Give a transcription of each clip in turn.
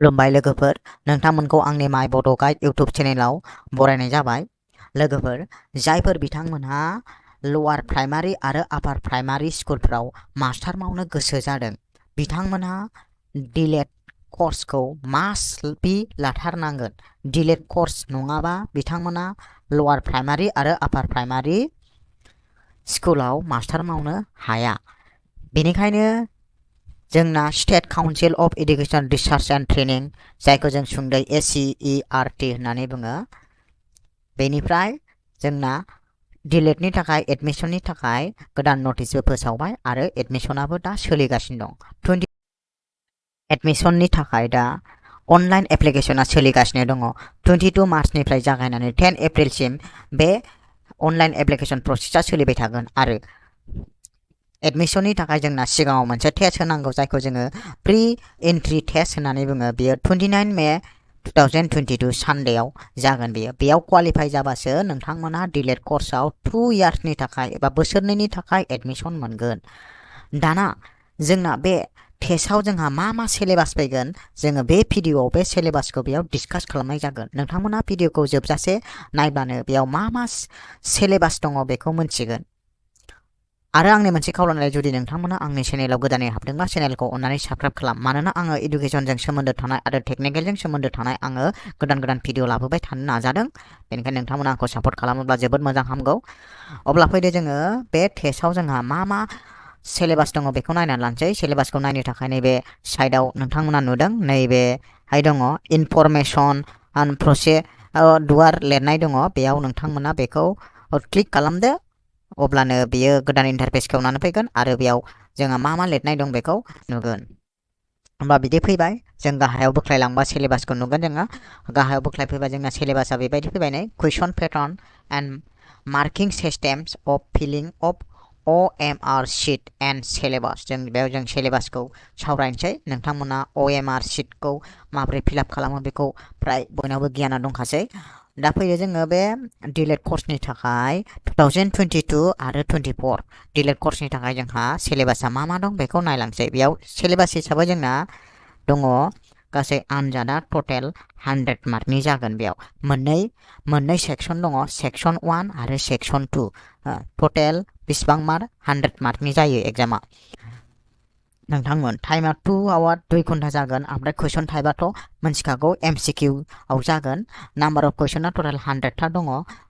खुलुमबाय लोगोफोर, नोंथांमोनखौ आंनि मायबोडोगाइड इउट्युब चेनेलाव बरायनाय जाबाय। लोगोफोर, जायफोर बिथांमोनहा लवार प्राइमारि आरो आपार प्राइमारि स्कुलफ्राव मास्टार मावनो गोसो जादों, बिथांमोनहा D.El.Ed कर्सखौ मास्ट बि लाथारनांगोन। D.El.Ed कर्स नङाबा बिथांमोना लवार प्राइमारि आरो आपार प्राइमारि स्कुलाव मास्टार मावनो हाया। बेनिखायनो जोंना state council of education research and training, जायखौ जों सुंदयै SCERT होननानै बुङो, बेनिफ्राय जोंना D.El.Edनि थाखाय एडमिशननि थाखाय गोदान नटिसबो फोसावबाय आरो एडमिशनाबो दा सोलिगासिनो दं। एडमिशननि थाखाय दा अनलाइन एप्लिकेशना सोलिगासिनो दङ। 22 मार्चनिफ्राय जागायनानै 10 एप्रिलसिम बे अनलाइन एप्लिकेशन प्रसेसा सोलिबाय थागोन आरो एडमिशननि थाखाय जोंना सिगाङाव मोनसे टेस्ट होनांगौ, जायखौ जोङो प्रि एन्ट्रि टेस्ट होननानै बुङो। बेयो 29 मे 2022 सानडेआव जागोन। बेयाव क्वालिफाइ जाबासो नोंथांमोनहा D.El.Ed कर्सआव 2 इयार्सनि थाखाय एबा बोसोरनैनि थाखाय एडमिशन मोनगोन। दाना जोंना बे टेस्टआव जोंहा मा सिलेबास फैगोन, जोङो बे भिडिअआव बे सिलेबासखौ बेयाव डिसकास खालामनाय जागोन। नोंथांमोनहा भिडिअखौ जोबजासे नायब्लानो बेयाव मा सिलेबास दङ बेखौ मोनथिगोन। आरो आंनि मोनसे खावलायनाय, जुदि नोंथांमोना आंनि चेनेलाव गोदानै हाबदोंबा चेनेलखौ अन्नानै साबस्क्राइब खालाम, मानोना आङो इडुकेसनजों सोमोन्दो थानाय आरो टेकनिकेलजों सोमोन्दो थानाय आङो गोदान भिडिअ लाबोबाय थानो नाजादों। बेनिखायनो नोंथांमोना आंखौ सापर्ट खालामोब्ला जोबोद मोजां हामगौ। अब्ला फैदो जोङो बे टेस्टआव जोंहा मा सिलेबास दङ बेखौ नायनानै लानोसै। सिलेबासखौ नायनो थाखाय नैबे साइडआव नोंथांमोना नुदों, नैबेहाय दङ इनफरमेसन एन्ड प्रसिडिउर लिरनाय दङ। बेयाव नोंथांमोना बेखौ क्लिक खालामदो, अब्लानो बेयो गोदान इन्टारफेस खेवनानै फैगोन आरो बेयाव जोङो मा लिरनाय दं बेखौ नुगोन। होमबा बिदि फैबाय, जों गाहायाव बोख्लायलांबा सिलेबासखौ नुगोन। जोङो गाहायाव बोख्लायफैबा जोंना सिलेबासा बेबायदि फैबाय नै, question pattern and marking systems of filling of OMR sheet and syllabus. बेयाव जों सिलेबासखौ सावरायनोसै। नोंथांमोना OMR शीटखौ माबोरै फिलआप खालामो बेखौ फ्राय बयनावबो गियाना दंखासै। दा फैयो जोङो बे D.El.Ed कर्सनि थाखाय 2022 आरो 24 D.El.Ed कर्सनि थाखाय जोंहा सिलेबासा मा दं बेखौ नायलांसै। बेयाव सिलेबास हिसाबै जोंना दङ गासै आनजादा टटेल 100 मार्कनि जागोन। बेयाव मोननै सेक्सन दङ, सेक्सन 1 आरो सेक्सन 2। टटेल बेसेबां मार्क? 100 मार्कनि जायो एग्जामा। नोंथांमोन टाइमा 2 आवार 2 घन्टा जागोन। ओमफ्राय कुइसन टाइपआथ' मोनथिखागौ MCQ आव जागोन। नाम्बार अफ कुइसना टटेल 100 दङ।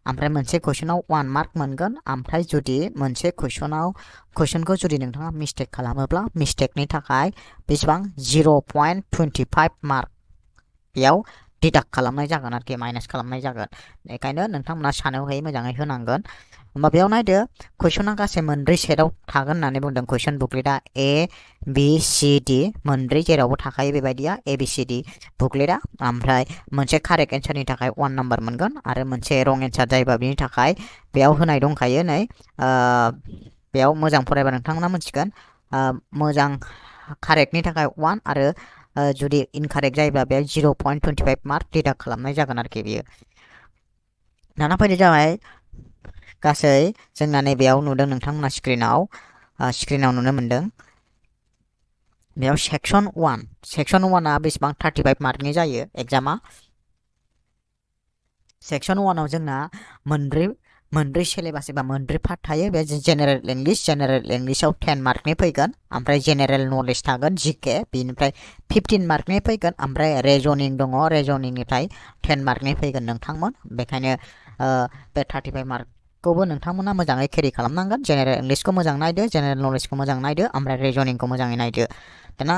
ओमफ्राय मोनसे कुइसनाव 1 मार्क मोनगोन। ओमफ्राय जुदि मोनसे कुइसनखौ जुदि नोंथाङा मिस्टेक खालामोब्ला मिस्टेकनि थाखाय बेसेबां 0.25 मार्क बेयाव डिडाक्ट खालामनाय जागोन आरोखि, माइनास खालामनाय जागोन। बेखायनो नोंथांमोना सानै हयै मोजाङै होनांगोन। होमबा बेयाव नायदो, कुइसना गासै मोनब्रै सेटआव थागोन होननानै बुंदों। कुइसन बुकलेटआ ABCD मोनब्रै जेरावबो थाखायो बेबायदिया ABCD बुकलेटआ। ओमफ्राय मोनसे कारेक्ट एन्सारनि थाखाय 1 नाम्बार मोनगोन आरो मोनसे रं एन्सार जायोबा बिनि थाखाय बेयाव होनाय दंखायो नै, बेयाव मोजां फरायबा नोंथांमोना मोनथिगोन। मोजां कारेक्टनि थाखाय 1 आरो जुदि इनकारेक्ट जायोब्ला बेयाव 0.25 मार्क डिडाक्ट खालामनाय जागोन आरोखि बेयो। दाना फैनाय जाबाय गासै जोंना नैबेयाव नुदों नोंथांमोना स्क्रिनाव नुनो मोनदों। बेयाव सेक्सन 1आ बेसेबां 35 मार्कनि जायो एग्जामा। सेक्सन 1आव जोंना मोनब्रै सिलेबास एबा मोनब्रै पार्ट थायो। बे जेनेरेल इंलिसाव 10 मार्कनि फैगोन। ओमफ्राय जेनेरेल नलेज थागोन GK, बेनिफ्राय 15 मार्कनि फैगोन। ओमफ्राय रेजनिं दङ, रेजनिंनिफ्राय 10 मार्कनि फैगोन नोंथांमोन। बेखायनो बे 35 मार्कखौबो नोंथांमोना मोजाङै केरि खालामनांगोन। जेनेरेल इंलिसखौ मोजां नायदो, जेनेरेल नलेजखौ मोजां नायदो, ओमफ्राय रेजनिंखौ मोजाङै नायदो। दाना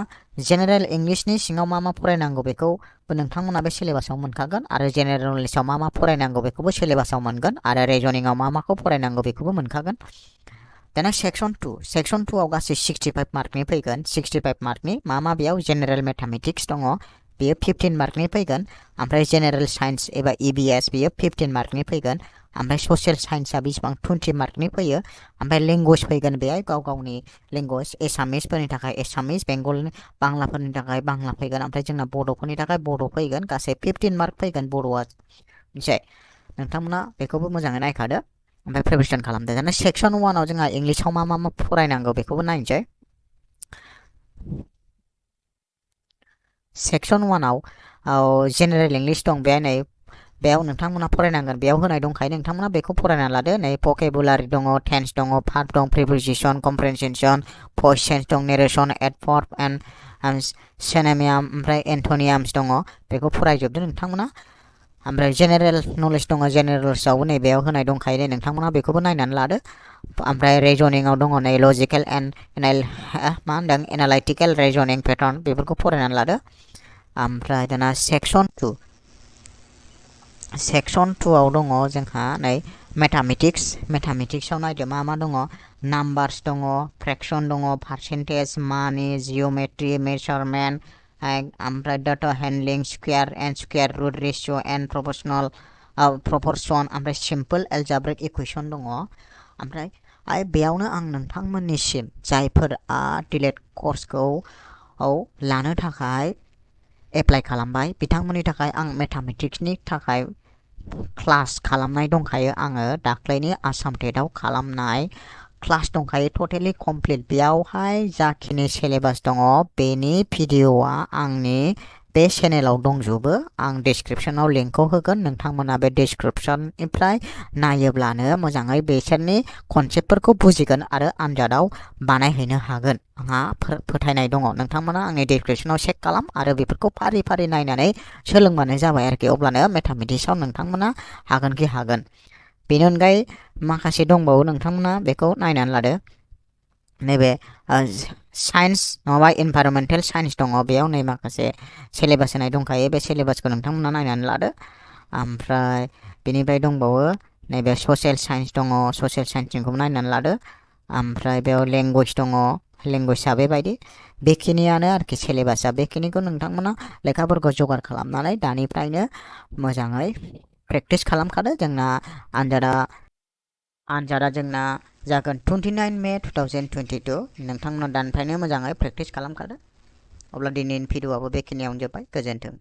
जेनेरेल इंलिसनि सिङाव मा फरायनांगौ बेखौबो नोंथांमोना बे सिलेबासाव मोनखागोन आरो जेनेरेल नलेजाव मा फरायनांगौ बेखौबो सिलेबासाव मोनगोन आरो रेजनिंआव माखौ फरायनांगौ बेखौबो मोनखागोन। दाना सेक्सन 2आव गासै 65 मार्कनि फैगोन। 65 मार्कनि मा बेयाव जेनेरेल मेथामेटिक्स दङ, बेयो 15 मार्कनि फैगोन। ओमफ्राय जेनेरेल साइन्स एबा EBS बेयो 15 मार्कनि फैगोन। ओमफ्राय ससियेल साइन्सआ बेसेबां 20 मार्कनि फैयो। ओमफ्राय लेंगुवेज फैगोन, बेहाय गाव गावनि लेंगुवेज, एसामिसफोरनि थाखाय एसामिस, बेंगलनि बांलाफोरनि थाखाय बांला फैगोन। ओमफ्राय जोंना बड'फोरनि थाखाय बड' फैगोन। गासै 15 मार्क फैगोन बड'आ। मिथिबाय? नोंथांमोना बेखौबो मोजाङै नायखादो, ओमफ्राय प्रिपेरेसन खालामदो। दाना सेक्सन 1आव जोंहा इंलिसाव मा फरायनांगौ बेखौबो नायनोसै। सेक्सन 1 आव जेनेरेल इंलिश दं बेहाय नै बेयाव नोंथांमोना फरायनांगोन बेयाव होनाय दंखायो नोंथांमोना बेखौ फरायना लादो नै भकेबुलारि दङ टेन्स दङ भार्ब दं प्रिपोजिशन कम्प्रेहेनसन भइस चेन्ज दं नेरेसन एडभार्ब एन्ड सिनोनिम ओमफ्राय एन्टोनियाम्स दङ बेखौ फरायजोबदो नोंथांमोना ओमफ्राय जेनेरेल नलेज दङ जेनेरेल्सआव नै बेयाव होनाय दंखायो नै नोंथांमोना बेखौबो नायनानै लादो ओमफ्राय रिजनिंआव दङ नै लजिकेल एन्ड मा होनदों एनालाइटिकेल रिजनिं पेटार्न बेफोरखौ फरायनानै लादो ओमफ्राय दाना सेक्सन 2 आव दङ जोंहा नै मेथामेटिक्सआव नायदो मा मा दङ नाम्बार्स दङ फ्रेक्सन दङ पार्सेन्टेज मानि जिअमेट्रि मेजारमेन्ट ओमफ्राय data handling square and square root ratio and proportion ओमफ्राय सिम्पल एलजेब्रिक इकुवेशन दङ ओमफ्राय बेयावनो आं नोंथांमोननिसिम जायफोरा D.El.Ed कर्सखौ लानो थाखाय एप्लाइ खालामबाय बिथांमोननि थाखाय आं मेथामेटिक्सनि थाखाय क्लास खालामनाय दंखायो आङो दाख्लैनि आसाम टेटआव खालामनाय क्लास दंखायो टटेलि कमप्लिट बेयावहाय जाखिनि सिलेबास दङ बेनि भिडिअआ आंनि बे चेनेलाव दंजोबो आं डिसक्रिप्शनाव लिंकखौ होगोन नोंथांमोना बे डिसक्रिप्शननिफ्राय नायोब्लानो मोजाङै बेसोरनि कनसेप्टफोरखौ बुजिगोन आरो आनजादाव बानायहैनो हागोन आंहा फोथायनाय दङ नोंथांमोना आंनि डिसक्रिप्शनाव चेक खालाम आरो बेफोरखौ फारि फारि नायनानै सोलोंबानो जाबाय आरोखि अब्लानो मेथामेटिक्सआव नोंथांमोना हागोनखि हागोन बेनि अनगायै माखासे दंबावो नोंथांमोना बेखौ नायनानै लादो नैबे साइन्स नङाबा इनभाइरनमेन्टेल साइन्स दङ बेयाव नै माखासे सिलेबास होनाय दंखायो बे सिलेबासखौ नोंथांमोना नायनानै लादो ओमफ्राय बेनिफ्राय दंबावो नैबे ससियेल साइन्स दङ ससियेल साइन्सनिखौबो नायनानै लादो ओमफ्राय बेयाव लेंगुवेज दङ लेंगुवेजआ बेबायदि बेखिनियानो आरोखि सिलेबासआ बेखिनिखौ नोंथांमोना लेखाफोरखौ जगार खालामनानै दानिफ्रायनो मोजाङै प्रेक्टिस खालामखादो जोंना आनजादा जोंना जागोन 29 मे 2022 नोंथांमोना दानिफ्रायनो मोजाङै प्रेक्टिस खालामखादो अब्ला दिनैनि भिडिअआबो बेखिनियावनो जोब्बाय गोजोन्थों।